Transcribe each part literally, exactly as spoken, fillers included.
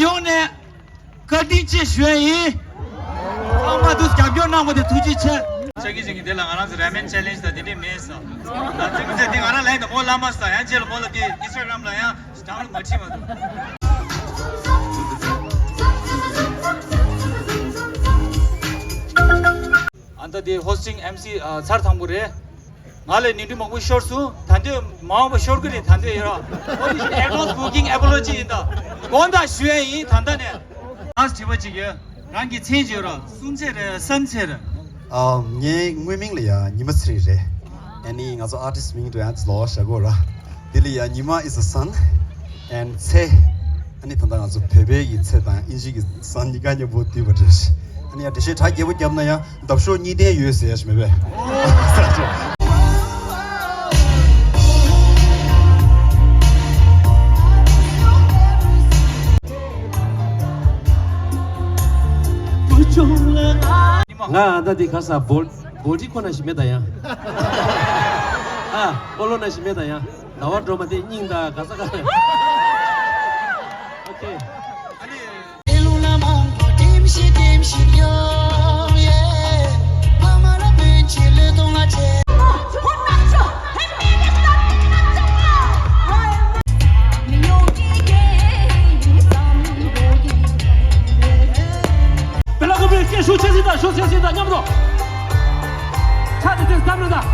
ཡོངས་ནས་བཀའ་དྲིན་ཆེ་ཞུ་ཡ་ཡིན། ཚང་མ་དུ་རྒྱབ་སྐྱོར་གནང་བ་དེ་ཐུགས་རྗེ་ཆེ། ཆ་གི་ཆ་གི་དེ་ལ་ང་རང་ཚོ་ར་མེན་ཆེ་ལེན་ཇི་དང་དེ་འདྲས་མེད་ས། ད་དེ་མི་ཚེ་དེ་ང་རང་ལན་དུ་མོ་ལ་མ་ས་ཡང་རྗེས་ལ་མོ་ལ་དེ་ཨིན་སི་ཊ་གྷ་རམ་ལ་ཡང་དྲང་ལ་མ་ཁྲིད་མ་འདུག་ཨ་ད་དེ་ཧོ་སི་ཊིང་ཨེམ་སི་ཨ་ཚར་དང་པོ་རེད། ང་ལས་ཉིན་རེ་མང་པོ་ཤོར་སོང་། ད་འདོད་མ་འོངས་པ་ཤོར་གི་རེད། ད་འདོད་ཡོད་ར། ཨོ་དེ་ཨེ་ཌ་ཝན་སི་བུ་ཀིང་ཨེ་པོ་ལོ་ཇི་ཡིན། ད་དགོངས་དག་ཞུ་ཡས་ཡིན། ད་ལྟ་ནས་ཨ་དྲི་བ་ཅིག་ཡོད། རང་གི་མཚན་ཅིག་ཡོད་ར། སུན་ཚེ་རེད་སན་ཚེ་རེད། ཨ་ངའི་དངོས་མིང་ལ་ཡ་ཉི་མ་ཚེ་རིང་རེད། ཨ་ནི་ང་ཚོ་ཨར་ཊིསི་མིང་དུ་ཡང་ལོ་བ་བཞག་གོ་ར། དེ་ལ་ཡ་ཉི་མ་is a sun and ཚེ། ཨ་ནི་ད་ལྟ་ང་ཚོ་བོད་པའི་གི་ཚེ་དང་དབྱིན་ཇི་གི་སན་གཉིས་ཀ་མཉམ་པོ་བསྡུས་པ་རེད། ཨ་ནི་ཡ་འགྲེལ་བཤད་གྲ་རྒྱས་པོ་བརྒྱབ་ན་ཡང་འདབ་གཤོག་གཉིས་ལྡན་ཡོད་ཟེར་ཡ་ཞིག་མེད་པས། ང་ད་འདི་ག་ས་བོ་བོ་ཊི་ཁོ་ན་ཞིག་མེད་ད་ཡང་། ཨ་ཨོ་ལོ་ན་ཞིག་མེད་ད་ཡང་། ཟླ་བ་སྒྲོལ་མ་དེ་སྙིང་དང་ག་ས་ག་རེད། ཨོ་ཁེ། པེ་ལ་ཀོ་པེ་སྐད་ཤུགས་ཆེ་ཟིན་དང་ཤུགས་ཆེ་ཟིན་དང་མཉམ་དུ། ཁྲ་དེ་དེ་གདམ་ན་དང་།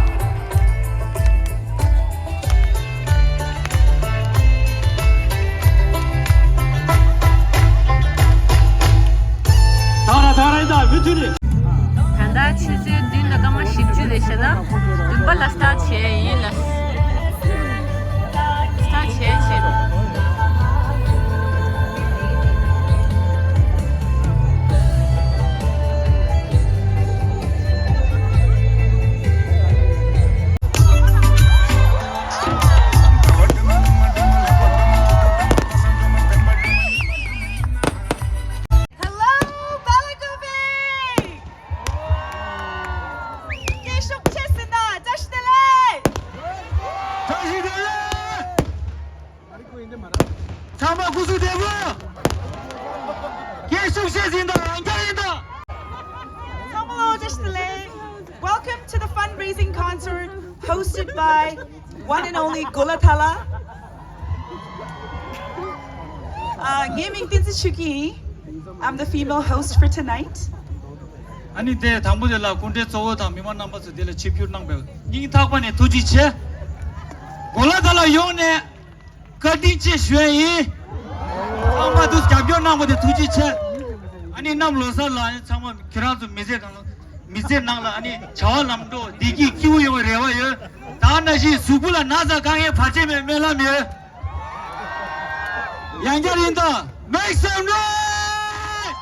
ད་ར་ད་ར་ཡིན་ད་མི་མཐུན་ནི། ད་ལྟ་ཆུ་ཚོད་བདུན་དང་སྐར་མ་བཞི་བཅུ་རེད་ཤག་ན་བདུན་པ་ལ་སི་ཊར་ཊི་བྱས་ཡིན་ལ། སི་ཊར་ཊི་བྱས་བྱས། Hello, Balagove! སྐད་ཤུགས་ཆེ་ཟིན་ན་བཀྲ་ཤིས་བདེ་ལེགས། བཀྲ་ཤིས་བདེ་ལེགས། ཚང་མ་སྐུ་གཟུགས་བདེ་པོ། སྐད་ཤུགས་ཆེ་ཟིན་ན་ཡང་བསྐྱར་ཡིན་ད། ཚང་མ་ལ་བཀྲ་ཤིས་བདེ་ལེགས། Welcome to the fundraising concert hosted by one and only Golathala. ཨ་ངའི་མིང་བསྟན་འཛིན་ཆོས་སྐྱིད་ཡིན། I'm the female host for tonight. ཨ་ནི་དེ་དང་པོ་དེ་ལ་སྐུ་མགྲོན་གཙོ་བོ་དང་མི་མང་རྣམ་པ་ཚོ་དེ་ལ་ཆིབས་བསྒྱུར་གནང་བའི་སྙིང་ཐག་པ་ནས་ཐུགས་རྗེ་ཆེ། གོ་ལ་ད་ལ་ཡོང་ནས་བཀའ་དྲིན་ཆེ་ཞུ་ཡ་ཡིན། ཚང་མ་དུ་རྒྱབ་སྐྱོར་གནང་བ་དེ་ཐུགས་རྗེ་ཆེ། ཨ་ནི་གནམ་ལོ་གསར་ལ་ཨ་ནི་ཚང་མ་ཁྱེད་རང་ཚོ་མི་ཚེ་གང་མི་ཚེ་ནང་ལ་ཨ་ནི་བྱ་བ་ལམ་འགྲོ་བདེ་སྐྱིད་སྐྱིད་པོ་ཡོང་བའི་རེ་བ་ཡོད། ད་ནང་བཞིན་གཟུགས་པོ་ལ་ན་ཚ་དཀའ་ངལ་བར་ཆད་མེད་སྨོན་ལམ་ཡོད། ཡང་བསྐྱར་ཡིན་ད། Make some noise!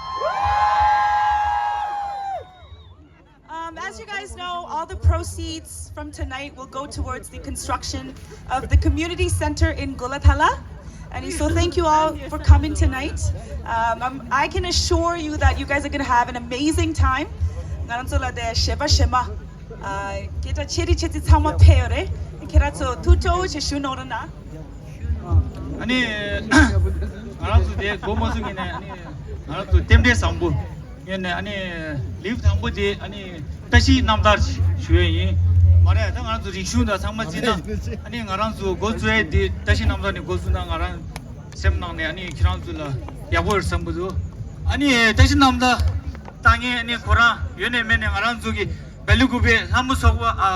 Um, as you guys know, all the proceeds from tonight will go towards the construction of the community center in Golathala. And so thank you all for coming tonight. Um, I'm, I can assure you that you guys are going to have an amazing time. ང་རང་ཚོ་ལ་དེ་ཞེ་པ་ཞེ་མ། ཨ་སྐད་གྲགས་ཆེ་རིགས་ཆེ་ཚིག་ཚང་མ་ཕེབས་ཡོད་རེད། ཁྱེད་རང་ཚོ་ཐུགས་སྤྲོ་བོ་ཆེ་ཞུ་གནང་རོགས་གནང་། ཨ་ནི་ང་རང་ཚོ་དེ་འགོ་མ་ཚུགས་ངེས་ནས་ཨ་ནི་ང་རང་ཚོ་རྟེན་འབྲེལ་བཟང་པོ་ངེས་ནས་ཨ་ནི་ལིབ་དང་པོ་དེ་ཨ་ནི་བཀྲ་ཤིས་རྣམ་ཐར་ཞུ་ཡས་ཡིན། མ་རེད་ད་ང་རང་ཚོ་རིག་གཞུང་དང་ཚང་མ་བརྩིས་ན་ཨ་ནི་ང་རང་ཚོ་འགོ་བཙུགས་ཡས་དེ་བཀྲ་ཤིས་རྣམ་ཐར་ནས་འགོ་བཙུགས་ན་ང་རང་སེམས་ནང་ནས་ཨ་ནི་ཁྱེད་རང་ཚོ་ལ་ཡག་པོ་ཡོད་བསམ་གི་འདུག་ཨ་ནི་བཀྲ་ཤིས་རྣམ་ཐར་བཏང་མཁན་ཨ་ནི་ཁོ་རང་ཡོད་ནས་མེད་ནས་ང་རང་ཚོ་གི་བེ་ལི་ཀུ་པེ་ལྷ་མོ་ཚོགས་པ་ཨ་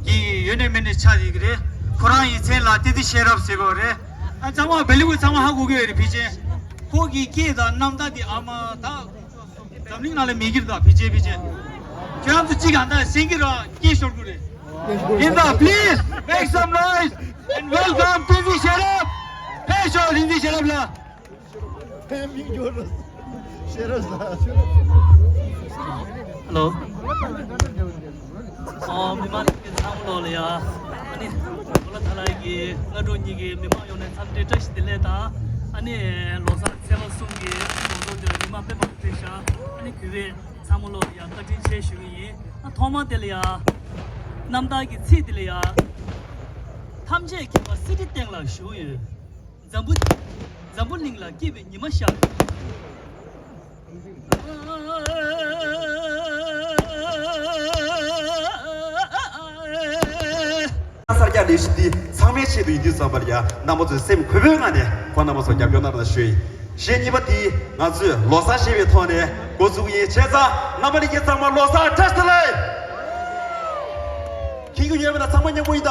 གི་ཡོད་ནས་མེད་ནས་ཆགས་ཡོད་ཀྱི་རེད། ཁོ་རང་ཡི་མཚན་ལ་ཏི་ཏི་ཤེས་རབ་ཟེར་གྱི་ཡོད་རེད། ཨ་ཚང་མ་བེ་ལི་ཀུ་ཚང་མ་ཧ་གོ་གི་ཡོད་རེད་ཕལ་ཆེར། ཁོ་གི་སྐད་དང་རྣམ་ཐར་དེ་ཨ་མ་ད་འཛམ་གླིང་ནང་ལ་མེད་ཀྱི་རེད་ད་ཕལ་ཆེར་ཕལ་ཆེར། ཁྱེད་རང་ཚོ་གཅིག་གང་ལྟར་གསན་གྱི་རེད་སྐད་ཤོར་གྱི་རེད། ཡིན་ད། Please make some noise and welcome ཏི་ཏི་ཤེས་རབ། ཕེབས་ཤོག་ཏི་ཏི་ཤེས་རབ་ལགས། ཧེ་ལོ། ཨོ་མི་མང་ཚང་མ་ལོ་ལ་ཡ། ཨ་ནི་གོ་ལ་ཐ་ལ་གི་སྔ་དྲོ་གཉིས་ཀྱི་མི་མང་ཡོངས་ནས་འཚམས་འདྲི་བཀྲ་ཤིས་བདེ་ལེགས་དང་། ཨ་ནི་ལོ་གསར་ཚེས་པ་གསུམ་གྱི་ལོ་ཐོ་དེ་ལ་མི་མང་དཔེ་མང་ཕེབས་ཤག་ཨ་ནི་གུས་པས་ཚང་མ་ལོ་ལ་ཡ་བཀའ་དྲིན་ཆེ་ཞུ་གི་ཡིན། ཨ་ཐོག་མ་དེ་ལ་ཡ། རྣམ་ཐར་གྱི་ཚིག་དེ་ལ་ཡ། ཐམས་ཅད་མཁྱེན་པ་སྲིད་ཁྲི་སྟེང་ལ་བཞུགས་ཡོད། འཛམ་བུ། འཛམ་བུ་གླིང་ལ་སྐྱིད་པའི་ཉི་མ་ཤར། ས་སྐྱ་ལས་གཞི་འདི་ཚང་མའི་ཆེད་དུ་ཡིན་དུས་ཙམ་པར་ཡང་རྣམ་པ་ཚོས་སེམས་འཁོལ་པོའི་ངང་ནས་ཁོང་རྣམ་པ་ཚོ་རྒྱབ་སྐྱོར་གནང་རོགས་ཞུ་ཡིན། གཞས་གཉིས་པ་འདི་ང་ཚོས་ལོ་གསར་ཞེས་པའི་ཐོག་ནས་འགོ་འཛུགས་ཡིན། བྱས་ཙང་རྣམ་པ་ལྷན་རྒྱས་ཚང་མ་ལོ་གསར་བཀྲ་ཤིས་བདེ་ལེགས། མཁྱེན་གྱི་ཡོད་མེད་ལ་ཚང་མ་མཉམ་པོ་ཡིན་ད།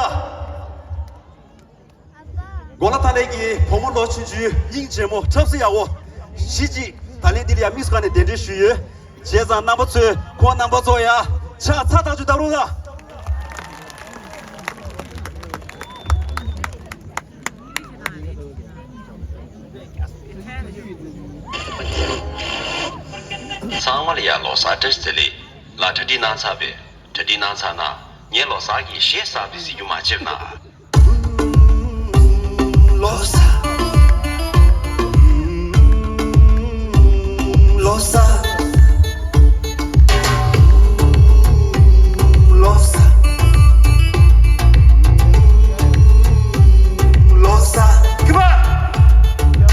གོ་ལ་ཐ་ལེ་གི་བུ་མོ་ལོ་ཆུང་ཆུང་སྙིང་རྗེ་མོ་ཁྲབ་སེ་ཡག་པོ་གཞི་གཅིག་ད་ལན་འདི་ལ་ཡ་དམིགས་སུ་བཀར་ནས་གདན་འདྲེན་ཞུས་ཡོད། བྱས་ཙང་རྣམ་པ་ཚོས་ཁོང་རྣམ་པ་ཚོ་ཡ་ཕྱག་ཚ་ཐག་ཆོད་བརྡབ་རོགས་གནང་། ཚང་མ་ལ་ཡ་ལོ་གསར་བཀྲ་ཤིས་བདེ་ལེགས། ལ་གྲ་སྒྲིག་གནང་ཚར་བས། གྲ་སྒྲིག་གནང་ཚར་ན་ངས་ལོ་གསར་གྱི་གཞས་གསར་པ་དེ་གཟིགས་རྒྱུ་མ་བརྗེད་ན། ལོ་གསར། ལོ་གསར། ལོ་གསར། ལོ་གསར། ཁྱི་པ།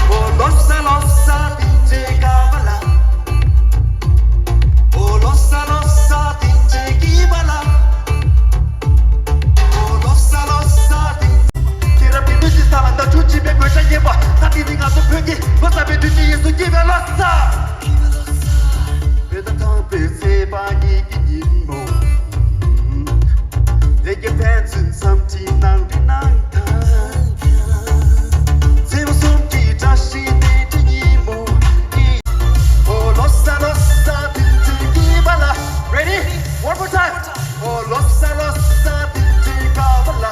ཨོ་ལོ་གསར་ལོ་གསར་དེ་འདྲའི་དགའ་བ་ལ། ཨོ་ལོ་གསར་ལོ་གསར་དེ་འདྲའི་སྐྱིད་པ་ལ། ཨོ་ལོ་གསར་ལོ་གསར་དེ། ཁྱེད་རང་གི་མི་ཚེ་ས་ལ་ཟླ་དྲུག་བྱིས་པའི་དགོད་བྲ་རྙེད་པ། ད་དེ་ནི་ང་ཚོ་བོད་ཀྱི་ལོ་གསར་པའི་དུས་ཆེན་ཡིན་ཟེར། སྐྱིད་པའི་ལོ་གསར། བོད་ཟླ་དང་པོའི་ཚེས་པ་གཉིས་ཀྱི་ཉིན་མོ། ལས་ཀྱི་ཕན་ཚུན་འཚམས་འདྲི་གནང་འདྲི་གནང་དང་། བརྩེ་བ་གསུམ་གྱི་བཀྲ་ཤིས་རྟེན་འབྲེལ་ཉིན་མོ་ཡིན། ཨོ་ལོ་གསར་ལོ་གསར་དེ་འདྲའི་སྐྱིད་པ་ལ། Ready? One more time. ཨོ་ལོ་གསར་ལོ་གསར་དེ་འདྲའི་དགའ་བ་ལ།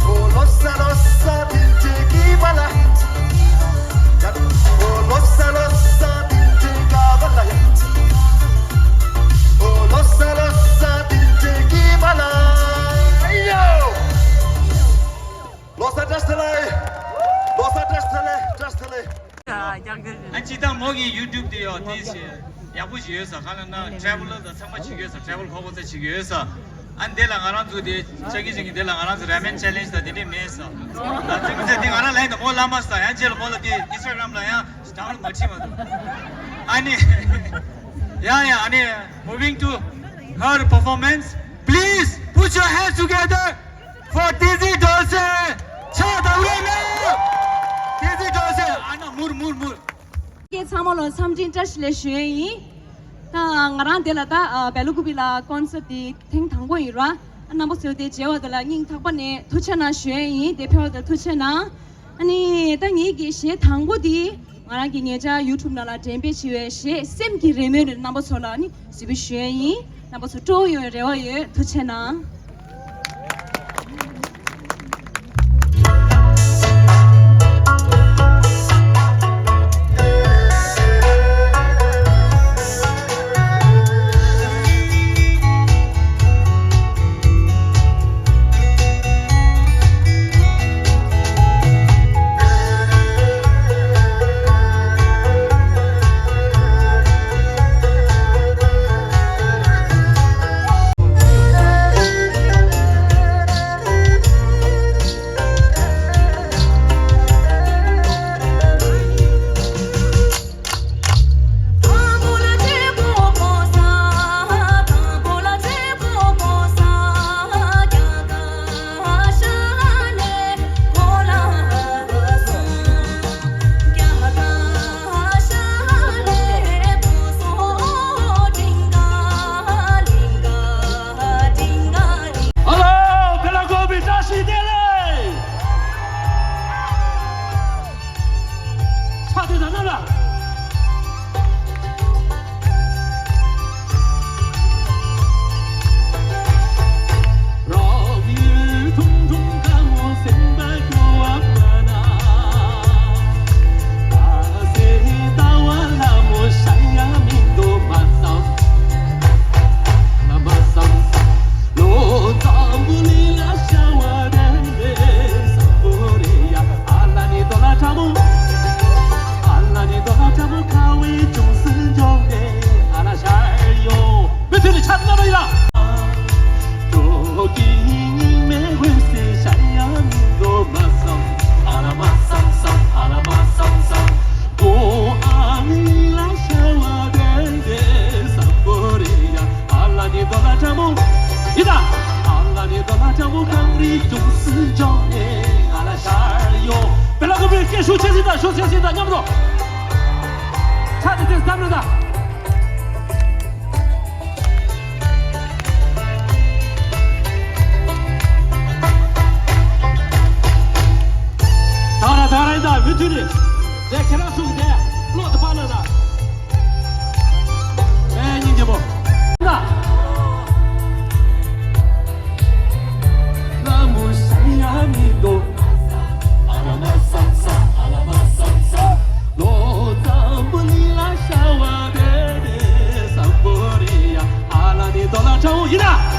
ཨོ་ལོ་གསར་ལོ་གསར་དེ་འདྲའི་སྐྱིད་པ་ལ། ཨོ་ལོ་གསར་ལོ་གསར་དེ་འདྲའི་དགའ་བ་ལ། ཨོ་ལོ་གསར་ལོ་གསར་དེ་འདྲའི་སྐྱིད་པ་ལ། ཨེ་ཡོ། ལོ་གསར་བཀྲ་ཤིས་བདེ་ལེགས། ལོ་གསར་བཀྲ་ཤིས་བདེ་ལེགས། བཀྲ་ཤིས་བདེ་ལེགས། ཨ་ཅི་ད་མོ་གི་YouTube དེ་ཡོད་དེ་ཞེ་ཡག་པོ་ཞིག་ཡོད་ས། གང་ལ་ན་traveler དང་ཚང་མ་བྱེད་ཀྱི་ཡོད་ས། travel ཁོ་ཁོ་ཚ་བྱེད་ཀྱི་ཡོད་ས། ཨ་འདི་ལ་ང་རང་ཚོ་དེ་ཅག་གི་ཅག་གི་འདི་ལ་ང་རང་ཚོ་ramen challenge དང་དེ་འདྲས་མེད་ས། ཨ་ཅག་གི་ཅག་དེ་ང་རང་ལ་ཡིན་ད་མོ་ལ་མ་ས། ཡང་རྗེས་ལ་མོ་ལ་དེ་Instagram ལ་ཡང་download མ་བྱེད་མ་འདུག་ཨ་ནི་ཡ་ཡ། ཨ་ནི་moving to her performance, please put your hands together for Tizzy Dolce. ཕྱག་བརྡབ་རོགས་གནང་། Tizzy Dolce. ཨ་ན་མུར་མུར་མུར། ཁྱེད་ཚང་མ་ལ་འཚམས་འདྲི་བཀྲ་ཤིས་བདེ་ལེགས་ཞུ་ཡས་ཡིན། ད་ང་རང་དེ་ལ་ད་བེ་ལ་ཀུ་པི་ལ་concert དེ་ཐེངས་དང་པོ་ཡིན་ར། རྣམ་པ་ཚོས་དེ་མཇལ་བ་དེ་ལ་སྙིང་ཐག་པ་ནས་ཐུགས་རྗེ་གནང་ཞུ་ཡས་ཡིན། དེ་ཕེབས་པ་དེ་ཐུགས་རྗེ་གནང་། ཨ་ནི་ད་ངེད་ཀྱི་གཞས་དང་པོ་དེ་ང་རང་གི་ཉེ་ཆར་YouTube ནང་ལ་འགྲེམས་སྤེལ་བྱས་པའི་གཞས་སེམས་ཀྱི་རེ་སྨོན་རེད། རྣམ་པ་ཚོ་ལ་ནི་གཟིགས་འབུལ་ཞུ་ཡས་ཡིན། རྣམ་པ་ཚོ་སྤྲོ་བོ་ཡོང་བའི་རེ་བ་ཡོད། ཐུགས་རྗེ་གནང་། Hello, བེ་ལ་ཀུ་པི་བཀྲ་ཤིས་བདེ་ལེགས། ཕྱག་དེ་དང་གནང་ལ། ཅུང་ཟད་འཇོག་ནས་ང་ལ་ཤར་ཡོང་། བེ་ལ་ཀོ་བི་སྐད་ཤུགས་ཆེ་ཟིན་དང་། ཤུགས་ཆེ་ཟིན་དང་། མཉམ་དུ། ཆ་དེ་དེ་བསམ་བློ་དང་། ད་ར་ད་ར་ཡིན་ད། མུ་མཐུད་ནས་དེ་ཁྱེད་རང་ཚོ་དེ་བློ་དེ་ཕར་ལ་ད། ཨེ་སྙིང་རྗེ་མོ། ད། ཡིན་ན།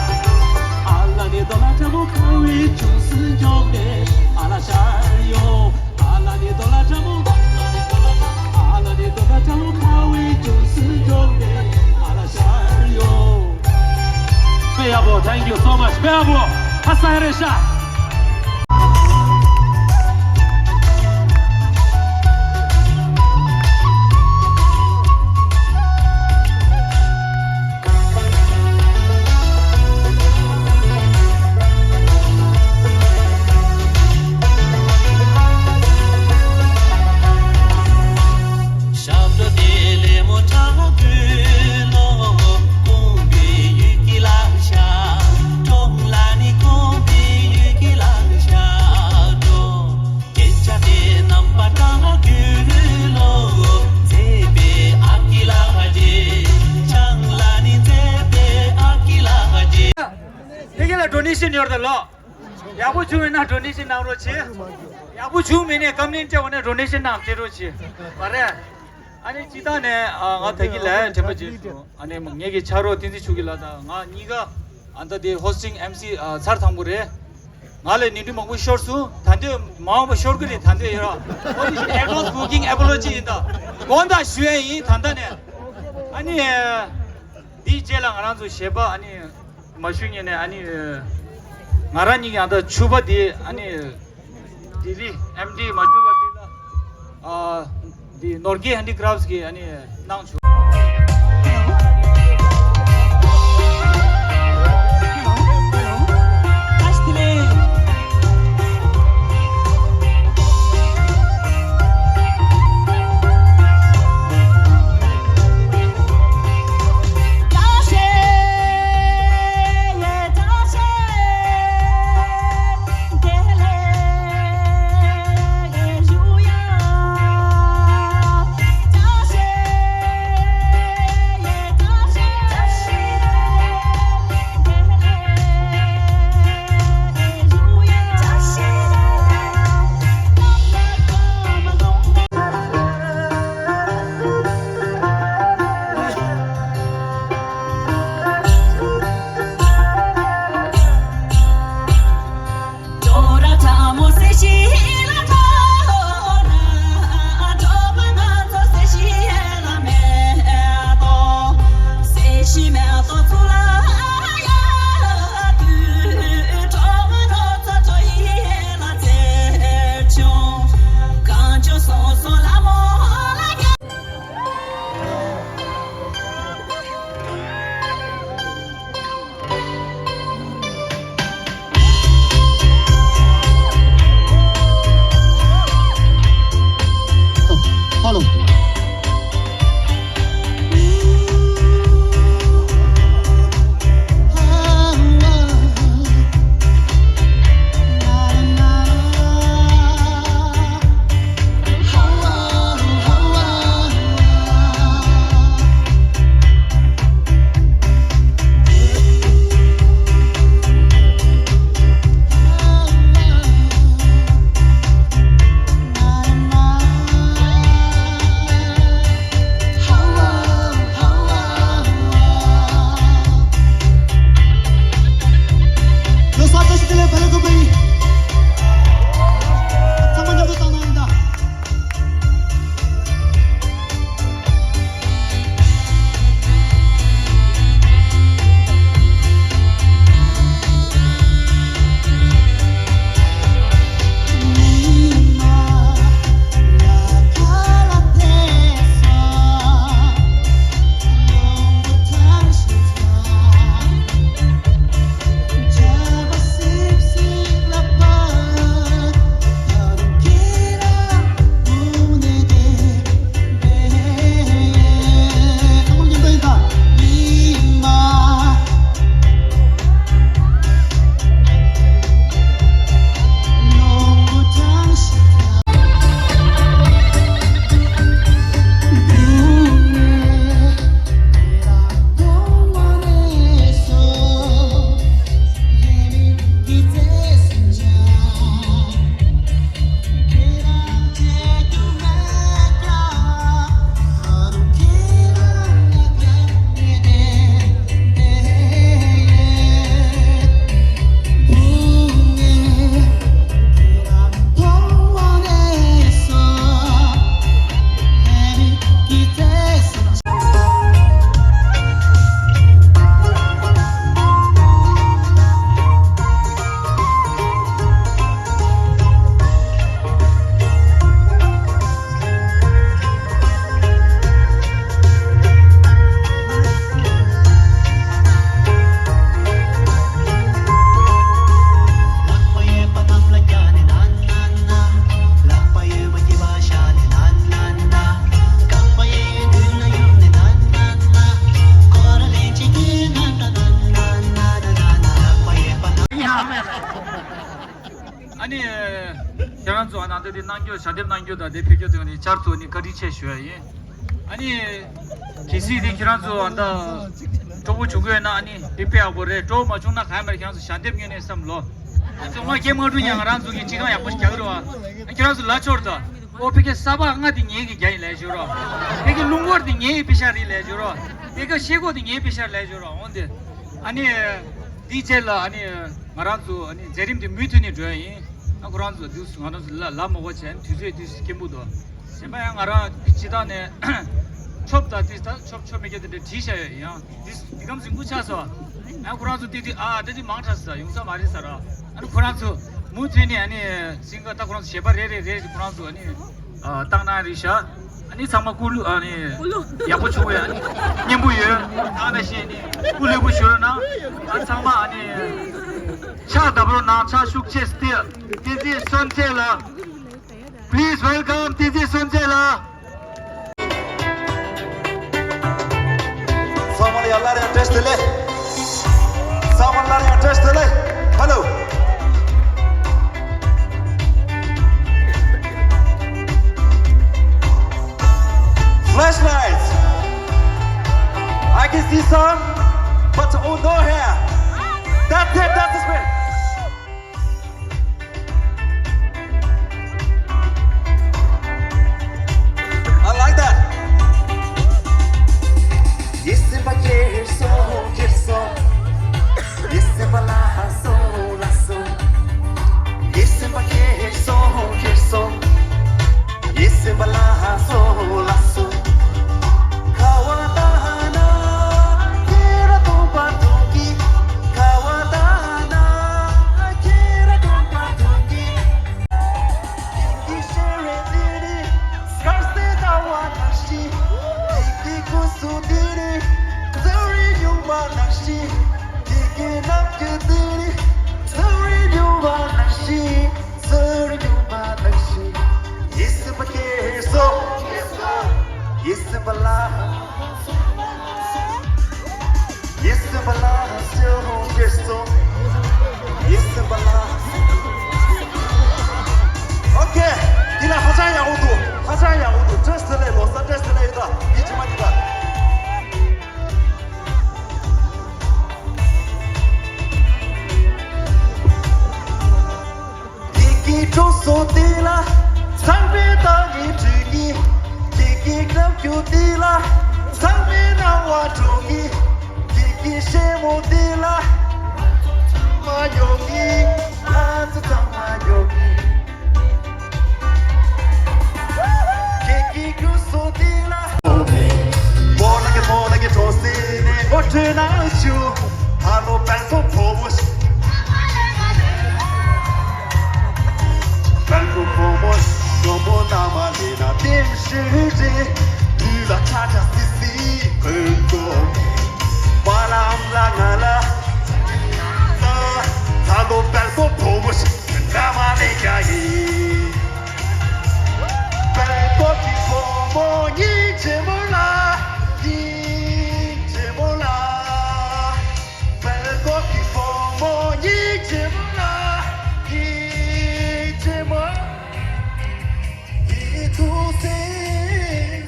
དཔེ་ཡག་པོ། Thank you so much. དཔེ་ཡག་པོ། ཧ་སང་རེད་ཤག་དེ་ག་ལ་donation ཡོད་ད་ལོ། ཡག་པོ་བྱུང་མེད་ན་donation གནང་རོགས་བྱེད། ཡག་པོ་བྱུང་མེད་ན་comment བྱས་འོ་ན་donation གནང་བྱེད་རོགས་བྱེད། མ་རེད། ཨ་ནི་སྤྱིར་བཏང་ནས་ཨ་ང་ད་གི་ལ་དྲན་པ་བརྗེད་སོང་། ཨ་ནི་ངེད་ཀྱི་ཆ་རོགས་བསྟན་འཛིན་ཆོས་སྐྱིད་ལགས་དང་ང་གཉིས་ཀ་ཨ་ད་དེ་hosting MC ཨ་ཚར་དང་པོ་རེད། ང་ལ་ནི་འདྲི་མང་པོ་ཤོར་སོང་། ད་འདོད་མ་འོངས་པ་ཤོར་གི་རེད། ད་འདོད་ཡོད་ར། What is advance booking apology ཡིན་ད། དགོངས་དག་ཞུ་ཡས་ཡིན་ད་ལྟ་ནས། ཨ་ནི་འདིའི་རྗེས་ལ་ང་རང་ཚོ་གཞས་པ་ཨ་ནི་མ་ཞུ་ཉན་ནས་ཨ་ནི་ང་རང་གཉིས་ཀྱང་ད་ཕྱུ་པ་དེ་ཨ་ནི་ལྡི་ལི་ཨེམ་ཌི་མ་ཞུ་པ་དེ་ལ་ཨ་འདི་ནོར་གྱི་ཧན་ཌི་ཀ་རབ་སི་གི་ཨ་ནི་གནང་བྱུང་། ཞལ་འདེབས་གནང་རྒྱུ་དང་དེ་ཕུལ་རྒྱུ་དེ་ནི་བསྐྱར་དུ་ནི་བཀའ་དྲིན་ཆེ་ཞུ་ཡ་ཡིན། ཨ་ནི། གལ་སྲིད་དེ་ཁྱེད་རང་ཚོ་ཨ་ད། སྤྲོ་པོ་བྱུང་གི་ཡོད་ན་ཨ་ནི་དེ་དཔེ་ཡག་པོ་རེད། སྤྲོ་པོ་མ་བྱུང་ན་གང་ཡང་མེད། ཁྱེད་རང་ཚོ་ཞལ་འདེབས་ངོས་ནས་བསམ་ལོ། ཨ་ཚང་མ་སྐད་མ་འཁྲུག་ཉག་ང་རང་ཚོ་གི་སྤྱི་ཁང་ཡག་པོ་ཞིག་རྒྱག་གི་རེད་བ། ཨ་ཁྱེད་རང་ཚོ་ལ་ཆོར་ད། ཨོ་ཕ་གི་ས་ཕག་ལྔ་དེ་ངའི་གི་རྒྱ་ཡིན་ལས་ཞུ་རོགས། ཕ་གི་རླུང་འཁོར་དེ་ངའི་གི་པེ་ཤག་རེད་ལས་ཞུ་རོགས། ཕ་གི་ཤེལ་སྒོ་དེ་ངའི་པེ་ཤག་ལས་ཞུ་རོགས། འོང་དེ། ཨ་ནི། དེའི་རྗེས་ལ་ཨ་ནི། ང་རང་ཚོ་ཨ་ནི་མཛད་རིམ་དེ་མུ་མཐུད་ནས་འགྲོ་ཡ་ཡིན། ཨ་ཁོ་རང་ཚོ་དུས་སུ་ང་རང་ཚོ་ལ་ལ་མོ་གོ་བྱས་དུས་ཚོད་དུས་སུ་སྐྱིན་པོ་དོ། གཞན་པ་ཡང་ང་རང་སྤྱི་བཏང་ནས་ཆོབ་དང་དེ་ད་ཆོབ་ཆོབ་མི་སྐད་དེ་འདྲ་བྲིས་བཞག་ཡོད་ཡང་དེ་དེ་གམ་ཟིན་གུ་ཆགས་སོ། ཡང་ཁོ་རང་ཚོ་དེ་དེ་ཨ་དེ་དེ་མང་དྲགས་ས་ཡོང་ས་མ་རེད་ས་ར། ཨ་ནི་ཁོ་རང་ཚོ་མུ་མཐུད་ནས་ཨ་ནི་སིང་ག་ད་ཁོ་རང་ཚོ་ཞལ་པར་རེ་རེ་རེ་ཁོ་རང་ཚོ་ཨ་ནི་ཨ་བཏང་ན་རེད་ཤག་ཨ་ནི་ཚང་མ་ཀུ་ལུ་ཨ་ནི་ཀུ་ལུ་ཡག་པོ་བྱུང་བས་ཨ་ནི་སྙན་པོ་ཡོད། ད་ནང་བཞིན་ཨ་ནི་ཀུ་ལུ་པོ་ཞུ་རོགས་གནང་། ཨ་ཚང་མ་ཨ་ནི་ཕྱག་བརྡབ་རོགས་གནང་། ཕྱག་ཤུགས་ཆེ་སྟེ་ཏི་ཙི་སོན་ཆེ་ལ། Please welcome ཏི་ཙི་སོན་ཆེ་ལ། ཚང་མ་ལ་ཡང་སླར་ཡང་བཀྲ་ཤིས་བདེ་ལེགས། ཚང་མ་སླར་ཡང་བཀྲ་ཤིས་བདེ་ལེགས། Hello. Flashlights. I can see some, but oh, no hair. That's it, that's the spirit. I like that. Yes, if I care so, care so. Yes, if I lie so, lie so. Yes, if I care so, care so. Yes, if I lie so, lie so. Kawatana, kira tumpa tungi. Kawatana, kira tumpa tungi. Kiki shere diri, skarste dawa nashi. Kiki kusu diri, zuri nyuma nashi. Kiki napki diri, zuri nyuma nashi. Zuri nyuma nashi. Yes, if I care so. Yes, if I lie. Yes, if I lie, still hold your soul. Yes, if I lie. Okay. འདི་ལ་ཧ་ཅང་ཡག་པོ་འདུག་ཧ་ཅང་ཡག་པོ་འདུག་བཀྲ་ཤིས་བདེ་ལེགས། ལོ་གསར་བཀྲ་ཤིས་བདེ་ལེགས་ཡོད་ད། འདི་ཇི་མ་འདི་ད། ཀྱེ་ཀྱེ་གྲོགས་སོ་དེ་ལ་ཚང་མས་ད་ནི་དྲིས་ཀྱི། ཀྱེ་ཀྱེ་རྣམ་འགྱུར་དེ་ལ་ཚང་མས་སྣང་བ་འགྲོ་གི། ཀྱེ་ཀྱེ་ཞེ་མོ་དེ་ལ་ང་ཚོ་ཚང་མ་ཡོང་གི། ང་ཚོ་ཚང་མ་ཡོང་གི། ཀྱེ་ཀྱེ་གྲོགས་སོ་དེ་ལ། མོ་ལ་ཀྱེ་མོ་ལ་ཀྱེ་གྲོགས་སེ་ནས་ངོ་སྤྲོད་གནང་ཞུ། ཧ་ལོ་པད་ཚོ་ཕོ་མོ་ཞིག་བལ་པོ་བུ་མོ་ཞོ་མོ་ན་མ་ལེ་ན་ཏེམ་ཤུ་རེ། དུས་ལ་ཆ་ཆ་སི་སི་ཁོས་གོ་མ་ལ་ཨམ་ལ་ང་ལ། ད་ད་ལོ་བལ་པོ་བུ་མོ་ཞིག་ན་མ་ལེ་ཡ་ཡི། བལ་པོ་གི་བུ་མོ་ཉིན་ཆེ་མོ་ལ། ཉིན་ཆེ་མོ་ལ། བལ་པོ་གི་བུ་མོ་ཉིན་ཆེ་མོ་ལ། ཉིན་ཆེ་མོ། ཉིན་ཐུང་སེ་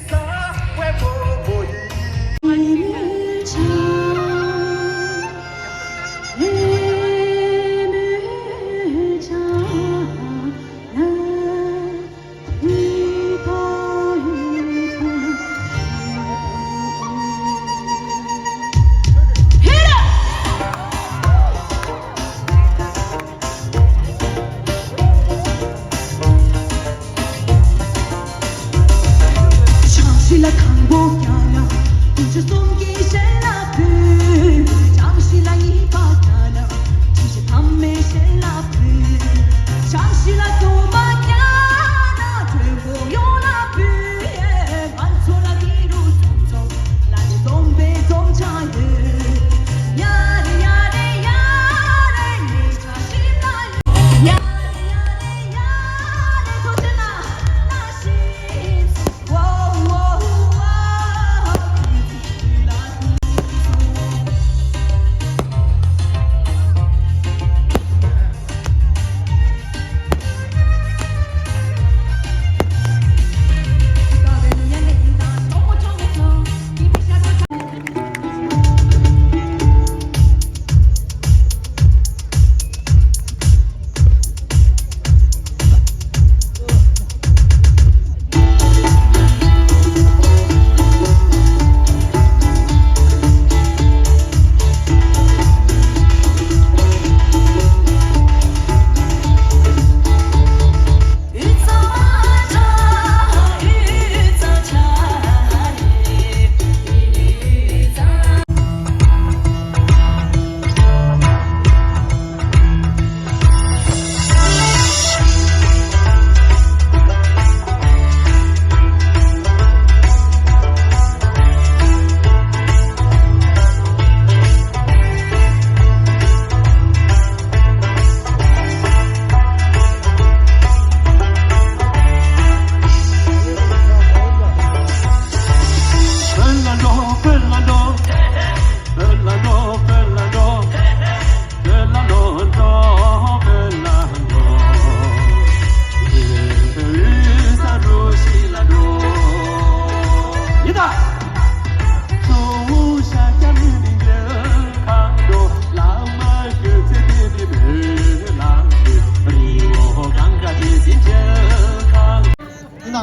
ས་བལ་པོ་བུ་ཡིན། ཞང་ཞི་ལ་དང་པོ་རྒྱག་ན། དཀོན་མཆོག་གསུམ་གྱི་ཞལ་ལ་ཕུལ། ཞང་ཞི་ལ་གཉིས་པ་རྒྱག་ན། ཆུ་བཞི་ཐ་མའི་ཞལ་ལ་ཕུལ། ཞང་ཞི་ལ་གསུམ་པ་རྒྱག་ན། གྲོས་ཁོག་ཡོངས་ལ་ཕུལ། ང་ཚོ་ལ་འདི་རུ་འཛོམས་འཛོམས། ལ་ནི་འཛོམས་པའི་འཛོམས་ཆ་ཡོད། ཡ་རེ་ཡ་རེ་ཡ་རེ། ཉེ་ཆར་ཞིག་ལ་ཡ་རེ་ཡ་རེ་ཡ་རེ། ཐུགས་རྗེ་གནང་།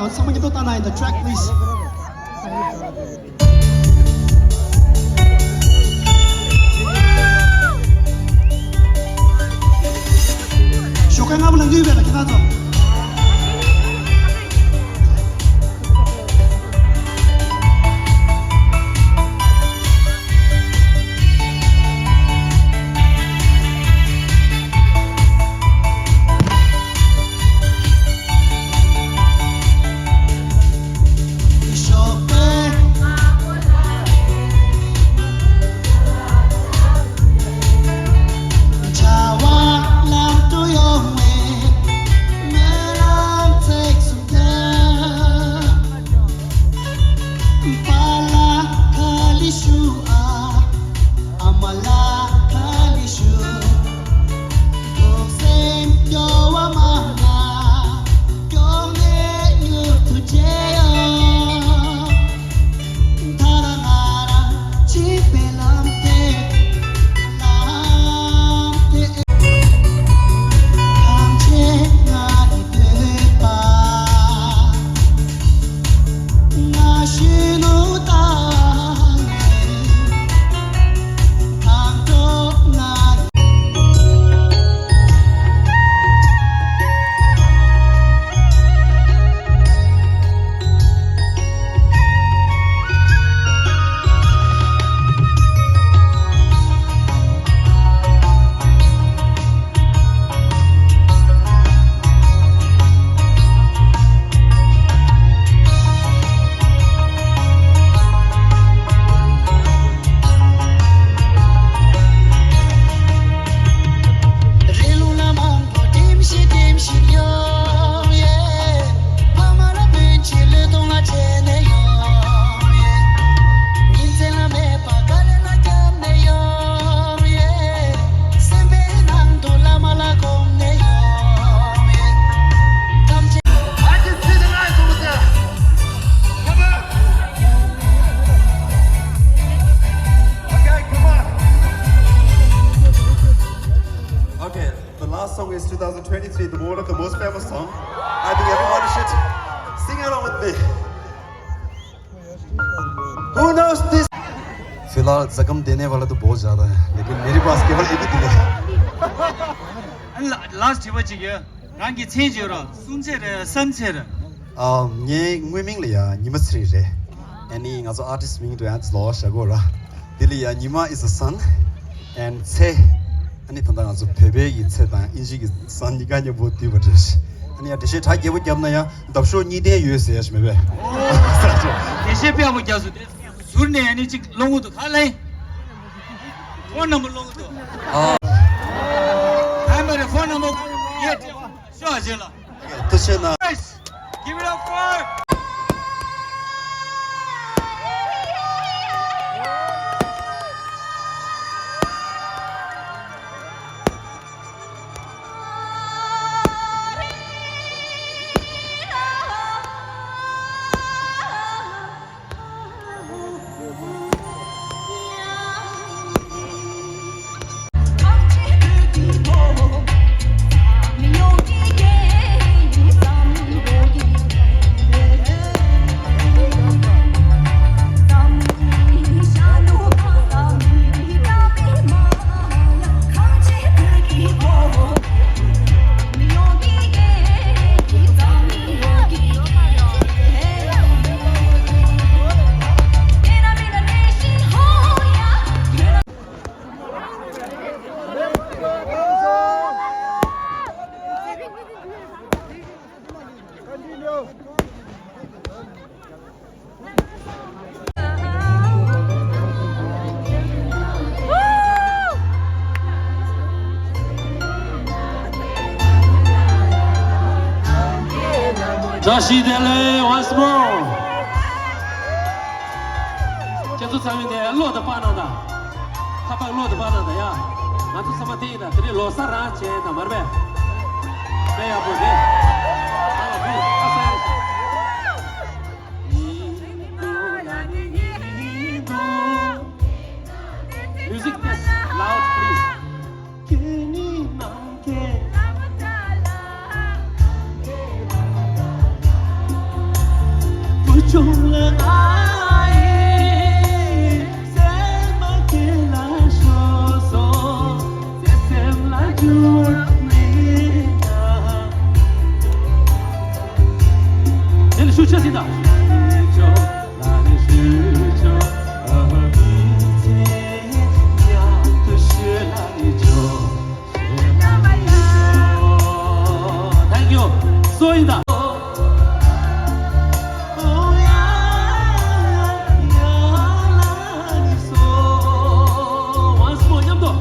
ཚང་མ་སྙིང་ཐག་བཏང་ན་ཡིན། The track, please. ཞོགས་ཀས་སྔ་པོ་ལ་ནུས་པས་ལ་ཁྱེད་རང་ཚོ། Okay, the last song is two thousand twenty-three, the, one of the most famous song. I think everyone should sing along with me. Who knows this? फिलहाल जख्म देने वाला तो बहुत ज्यादा है, लेकिन मेरे पास केवल एक ही दिल है। ལ་ལ་དྲི་བ་གཅིག་ཡོད། རང་གི་མཚན་ཅི་ར། སུན་ཚེ་རེད་སན་ཚེ་རེད། ཨ། ངའི་དངོས་མིང་ལ་ཡ་ཉི་མ་ཚེ་རིང་རེད། ཨ་ནི་ང་ཚོ་ཨར་ཊིསི་མིང་དུ་ཡང་ལོ་བྱ་དགོས་ར། དེ་ལ་ཡ་ཉི་མ is a sun and ཚེ། ཨ་ནི་ད་ལྟ་ང་ཚོ་བོད་པའི་གི་ཚེ་དང་དབྱིན་ཇི་གི་སན་གཉིས་ཀ་མཉམ་པོ་བསྡུས་པ་རེད། ཨ་ནི་ཡ་འགྲེལ་བཤད་གྲ་རྒྱས་པོ་བརྒྱབ་ན་ཡང་འདབ་གཤོག་གཉིས་ལྡན་ཡོད་ཟེར་ཡ་ཞིག་མེད་པས། འགྲེལ་བཤད་དཔེ་ཡག་པོ་བརྒྱབ་སོང་དེ། ཟུར་ནས་ཨ་ནི་གཅིག་སློང་གི་འདུག་ག་ལེ། ཕོན་ནམ་བར་སློང་གི་འདུག་ཨ། ཕན་པ་རེད། ཕོན་ནམ་བར་ཡེ་ཤོག་ཨ་ཅེ་ལ། ཐུགས་རྗེ་གནང་། Give it up for བཀྲ་ཤིས་བདེ་ལེགས། Once more. ཁྱེད་ཚོ་ཚང་མས་དེ་བློ་དང་དཔའ་གནང་དང་། ཁ་པར་བློ་དང་དཔའ་གནང་དང་ཡ། ང་ཚོ་ཚང་མ་དེ་ཡིན་ད། དེ་རིང་ལོ་གསར་རང་བྱས་དང་མ་རེད་པས། དཔེ་ཡག་པོ་རེད། ཨ་ལ་བུ་ཨ་ས་ཡ། Music test loud, please. ཁྱེད་ནི་ནམ་མཁའི། བྱུང་ལ་ང་ཡི་སེམས་མ་སྐྱེ་ལ་ཤོག་སོ། སེམས་ལ་འགྱུར་བ་མེད་ན། དེ་ལ་ཤུགས་ཆེ་ཟིན་ད། ལ་ནི་ཞུ་ཆོག་ཨ་མི་ཚེ་ཡང་དུ་ཤོད་ལ་ནི་ཆོག Thank you. So in the once more, ཉམ་དུ།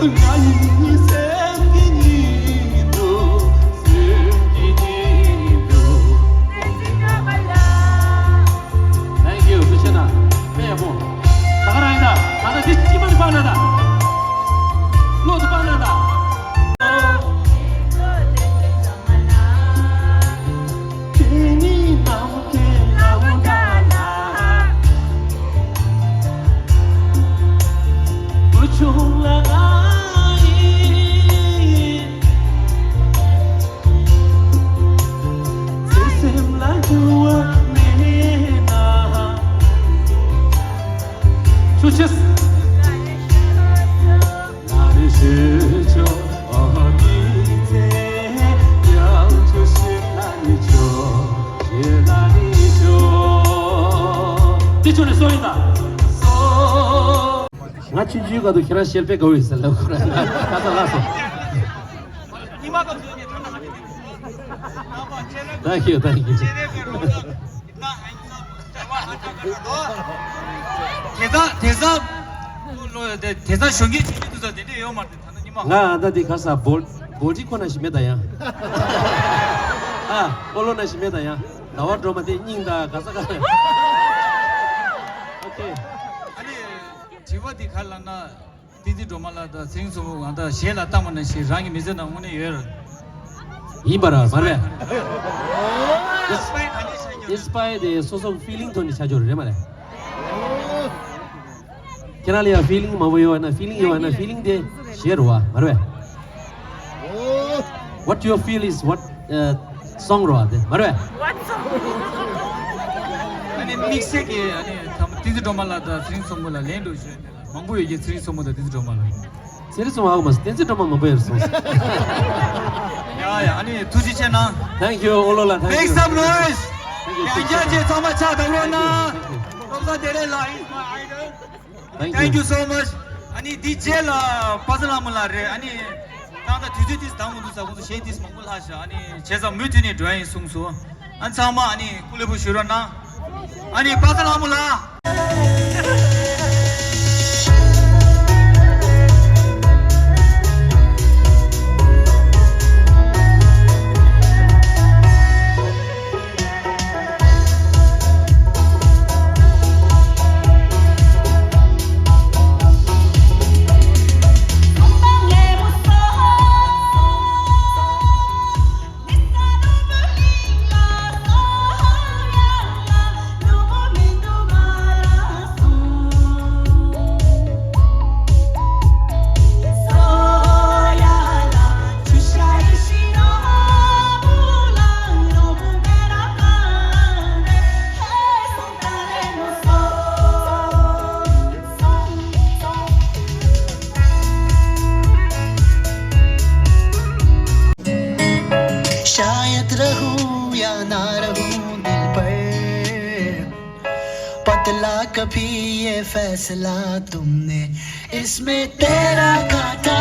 ང་ཡི་སེམས་ཀྱི་ཉིན་དུ། སེམས་ཀྱི་ཉིན་དུ། Thank you. ཐུགས་རྗེ་གནང་། དཔེ་ཡག་པོ། ད་ག་རང་ཡིན་ད། ད་ལྟ་འདི་ཅི་མ་འདི་སྤང་ན་ད། བློ་དུ་སྤང་ན་ད། དེ་ཆོ་ནས་སོ་ཡིན་ད། ང་ཆུང་ཆུང་སྐབས་དུ་ཁྱེད་རང་ཤེར་པའི་དགའ་བོ་ཡིན་ཟེར་ལབ་ཁོ་རང་ཁ་ཚ་ལགས་སོ། Thank you, thank you. དེ་ཚ་དེ་ཚ་ལོ་དེ་དེ་ཚ་ཞོགས་ཀྱི་ཆུ་ཆུ་དུ་ཚ་དེ་འདྲས་ཡོད་མ་རེད། ད་ནི་ཉི་མ། ང་ཨ་ད་དེ་ག་ས་བོལ་བོལ་ཏི་ཁོ་ན་ཞིག་མེད་ད་ཡང་། ཨ་ཨོ་ལོ་ན་ཞིག་མེད་ད་ཡང་། ཟླ་བ་སྒྲོལ་མ་དེ་སྙིང་ད་ག་ས་ག་ས། ཨོ་ཁེ། ཨ་ནི་དྲི་བ་དེ་ག་ལ་ན། བསྟན་འཛིན་སྒྲོལ་མ་ལགས་དང་ཚེ་རིང་མཚོ་མོ་ང་དང་གཞས་ལ་བཏང་བ་ནང་བཞིན་རང་གི་མི་ཚེ་ནང་དངོས་གནས་ཡོད་རེད། ཡིན་པ་ར་མ་རེད། ཨིན་སི་པ་ཡར་དེ་སོ་སོ་ཕི་ལིང་ཐོག་ནས་ཆ་འཇོག་རེད་མ་རེད། ཁྱེད་རང་ལ་ཡང་ཕི་ལིང་མང་པོ་ཡོད་ན་ཕི་ལིང་ཡོད་ན་ཕི་ལིང་དེ་གཞས་རེད་བ་མ་རེད། What you feel is what, uh, song རེད་བ་དེ་མ་རེད། ཨ་ནི་དམིགས་བསལ་གྱི་ཨ་ནི་བསྟན་འཛིན་སྒྲོལ་མ་ལགས་དང་ཚེ་རིང་མཚོ་མོ་ལ་ལན་འགྲོ་ཞུ། མང་པོ་ཡོད་ཀྱི་ཚེ་རིང་མཚོ་མོ་དང་བསྟན་འཛིན་སྒྲོལ་མ་ལ། ཚེ་རིང་མཚོ་མོ་ཧ་གོ་མ་སོང་། བསྟན་འཛིན་སྒྲོལ་མ་མང་པོ་ཡོད་སོང་། ཡ་ཡ་ཨ་ནི་ཐུགས་རྗེ་ཆེ་གནང་། Thank you ཨོ་ལོ་ལ། Thank you. Make some noise. Thank you. ཡང་བསྐྱར་བཅས་ཚང་མ་ཕྱག་བརྡབ་རོགས་གནང་། Thank you. Thank you. Thank you so much. ཨ་ནི་འདི་རྗེས་ལ་པ་ཚ་ལྷ་མོ་ལགས་རེད། ཨ་ནི་ད་ལྟ་དུས་ཚོད་དེ་དང་མི་འདུག་ས་ཁོང་ཚོ་གཞས་དེ་མང་པོ་ལྷག་ཤག་ཨ་ནི་བྱས་ཙང་མུ་མཐུད་ནས་འགྲོ་ཡ་ཡིན་གསུངས་སོང་། ཨ་ཚང་མ་ཨ་ནི་སྐུ་ལེགས་པོ་ཞུ་རོགས་གནང་། ཨ་ནི་པ་ཚ་ལྷ་མོ་ལགས། शायद रहूं या ना रहूं दिल पर, बदला कभी ये फैसला तुमने, इसमें तेरा काटा।